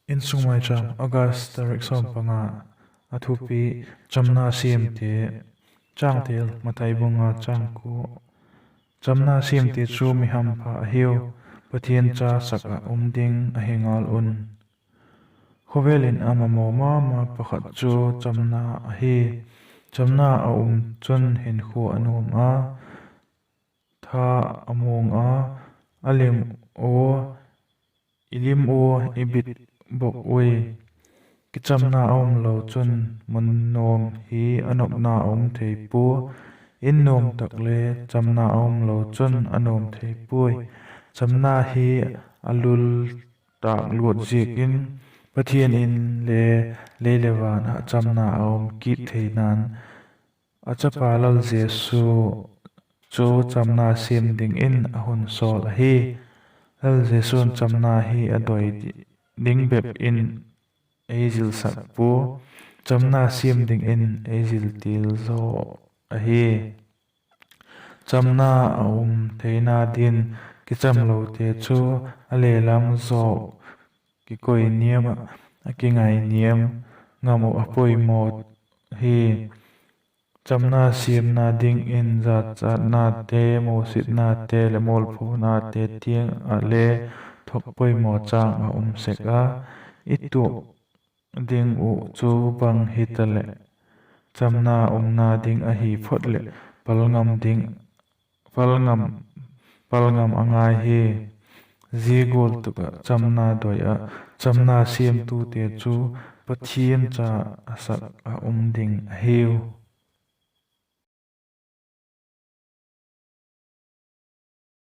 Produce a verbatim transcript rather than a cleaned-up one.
Insung Maicham, August tarik sawm panga. A thupi: Chamna siamte. Changtel: Mathai bung nga, chang kua. Chamna siamte chu mi hampha ahiu, Pathian cha sak ah um ding ahi ngal un. Khawvel in a mamaw ma ma pakhat chu chamna ahi. Chamna a um chun hinkhua a nuam a, tha a muang a, a lim ua, i lim ua i bit bok ui. Kichamna a um lo chun mun nuam hi a nopna a um thei pua. In nuam tak le chamna a um lo chun a nuam thei puai. Chamna hi a lul tâk luat ziak in, Pathian in le lei leh van ah chamna a um kit theina'n, a chapa Lal Jesu chu chamna siam dingin a hun sawl ahi. Lal Jesu'n chamna hi a doi ding bep in ei zilsak pua, chamna siam dingin ei zil til zaw ahi. Chamna a um theina dingin kichamlote chu a lelam zaw kikoi niam ah, a kingai niam ngam uh a poimaw hi. Chamna siamna dingin zachatnate, musitnate leh mualphonate tiang ah le thuak poimaw chang a um sek a, i tuak ding uh chu bang hitaleh, chamna umna ding ahi phot leh, pal ngam ding, pal ngam, pal ngam a ngai hi. Zia gual tuk ah chamna doi ah chamna siamtute chu Pathian cha a sak ah um ding ahiu.